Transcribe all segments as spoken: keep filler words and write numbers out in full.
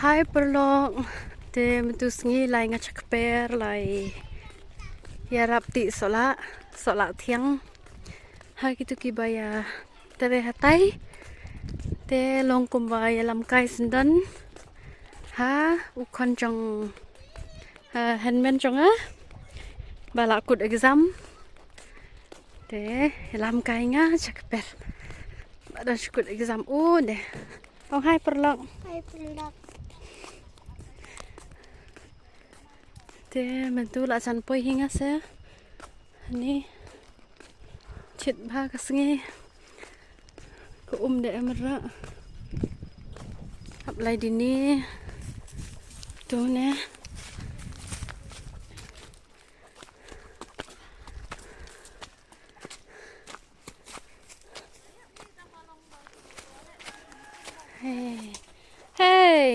Hai paralok, te mynta sngi lai nga sha kper lai ïarap tih sohlah, sohlah thiang. Ha kitu kiba ïa trei hatai. Te long kumba ïalam kai syndon ha u khon jong, ha, hynmen jong nga ba la kut exam. Te ïalam kai nga sha kper ba don shu kut exam u de. Ong hai paralok. Hai paralok. Te mynta la jan poi hi nga seh. Ni chit bha ka sngi. Ka um de em ra. Hap lai dini. Tu ne. Hey. Hey.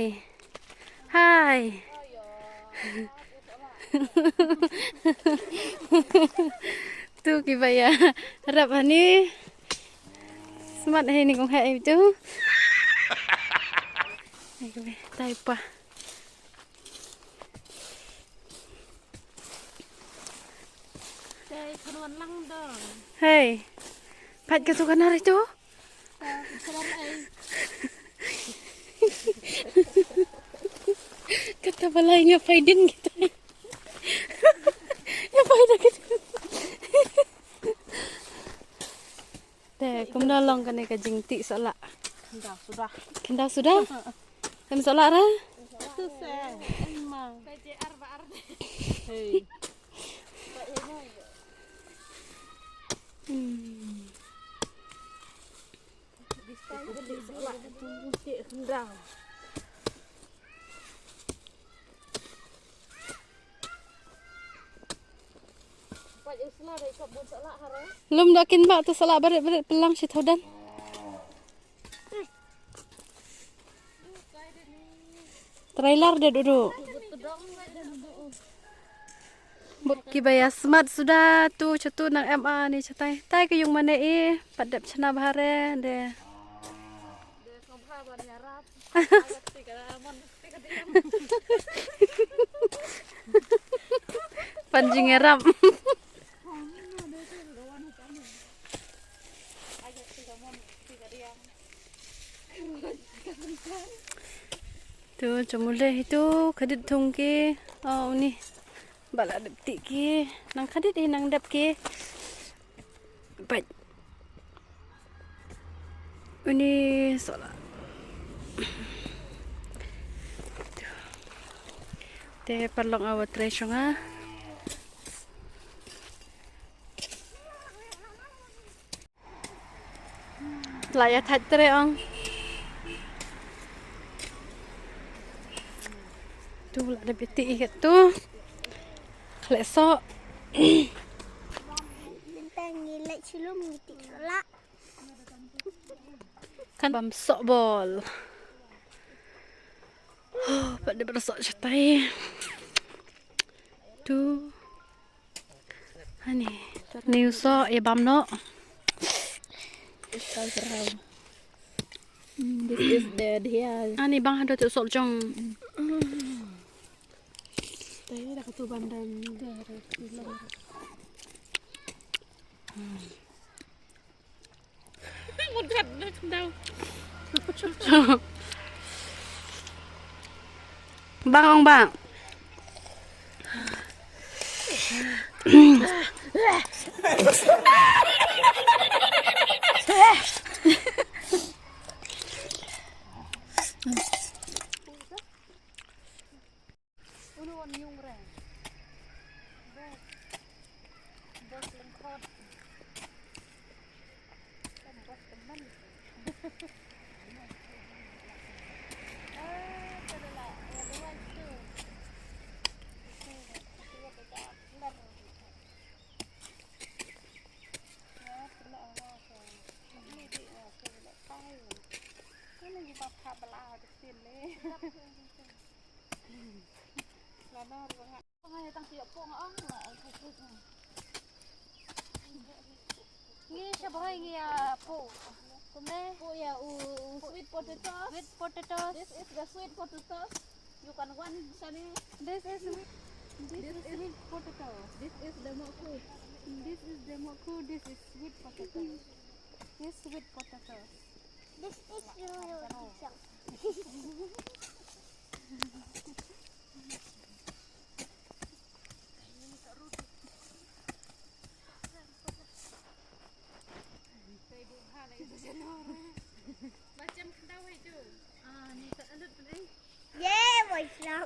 Hai. Tu kiba ïarap hangne. Smat hangne kong hai tu. Hai kiba tai pa. Hey. Pat ka tu kana ri tu? Kata balai nga pai din kita. Nga pai da kita. Te kumno long kane ka jingtih sohlah? Khyndaw suda. Khyndaw suda? Em sohlah ra? Tu se. Emang. Hey. Hmm. Lum da kin ba tu sohlah barit barit pelang shi thodan. Trailer de dudu. Bad kiba ïa smat suda tu chatu nang em ani chatai. Tai ka yung mane i pat dep chna bhare de. Pan jingïarap. Tu, chamule hi tu, khadit thung ki. Oh, uni. Ba la dep tih ki. Nang khadit hi nang dep ki. Bad. Uni sohlah. Te paralok awa trei shong ah. La ïa thait trei ong. Tu la da biti ïa tu. Khleh soh. Mynta ngi leit sha lum ngi tih sohlah. Kan bam soh bol. Pat dep soh shatai. Tu. Ani, ni u soh ïa bam noh. This is dead here. Ani bang haduh tu soh jong. Tei da katu bam dam da. Bang ong bang. Unu wan yung re. Bos. Bos lengkot. Kan bos teman. Ah, pada lah. Ya, dua itu. Itu, itu ya, kita kelar. Ya, pula awal ke. Ini di, ya, ke, tak tahu. Kan lagi bapak belah di sini. Ngi sha bhoi ngi ïa pur. Kumne? Pur ïa u sweet potato. Sweet potato. This is the sweet potato. You can want sani. This is sweet. This is sweet potato. This is the moku. This is the moku. This is sweet potato. This sweet potato. This is your.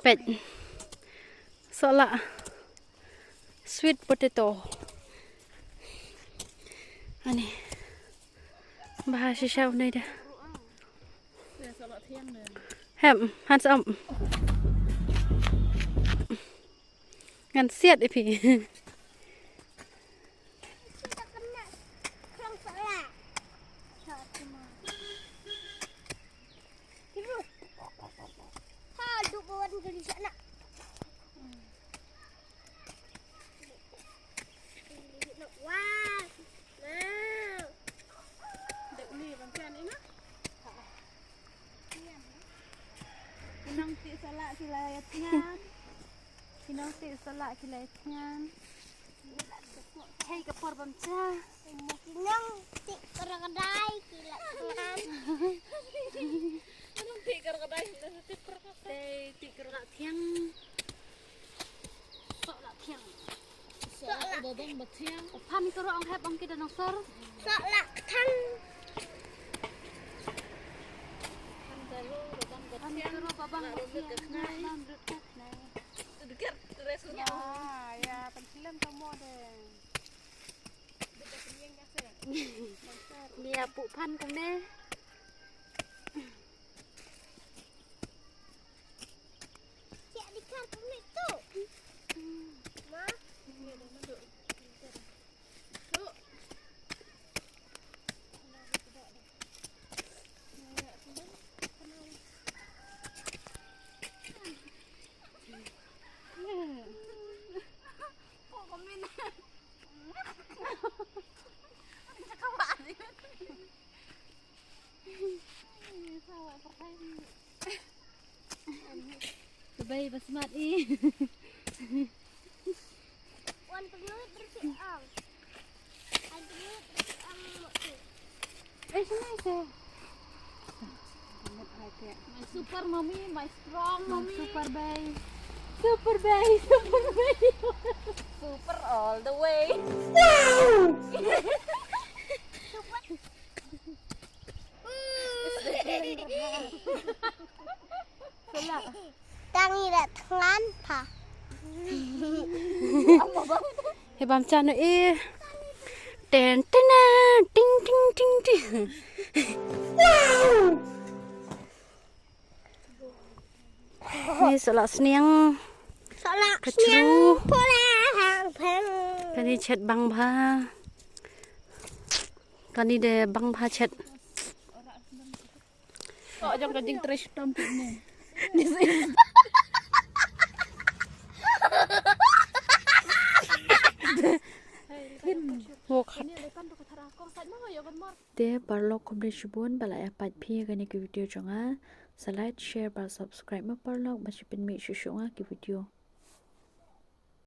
Peit. Sohla. Sweet potato. Ani. Bha shisha u nai da. Hep, hands up. Ngan siat ïa phi. Wow. Wow. Dek uni bang kan ina. Ki nongtih sohla ki la ïatngan. Ki nongtih sohla ki la ïatngan. Hei ka por bam cha. Ki nongtih kyrkadai ki la ïatngan. Ki nongtih kyrkadai ki la ïatngan. Tei tih kyrkadai thiang. Sohla thiang. Sohla ba bang ba thiang. U phan ka ruh ong hep ong ki da nongser. Sohla thiang. Phan ka ruh ba bang ba thiang. Phan ka ruh ba bang ba thiang. Lam lut ka khnai. Lam lut ka khnai. Dekat res ruh. Ya, ya, pynslem ka mo de. Nia pu phan kumne. Ka bei ba smat i. Wan pynlut bersih am. Ai pynlut bersih am. Eh, sini se. My super mommy, my strong mommy. Super bae. Super bae, super bae. Super all the way. Wow! Super. Tang i da thlan pha. He bam cha no e. Ten ten ting ting ting ting. Ni sohla sniang. Sohla sniang. Pula hang pang. Kani chet bang bha. Kani de bang bha chet. Oh, jong ka jingtrei shitom pit ne. This is. Wo khat. Te paralok khublei shibun ba la ïa peit phi ïa kane ka video jong nga. Sa like, share bad subscribe ma paralok ba shu pynmih shuh shuh nga ki video.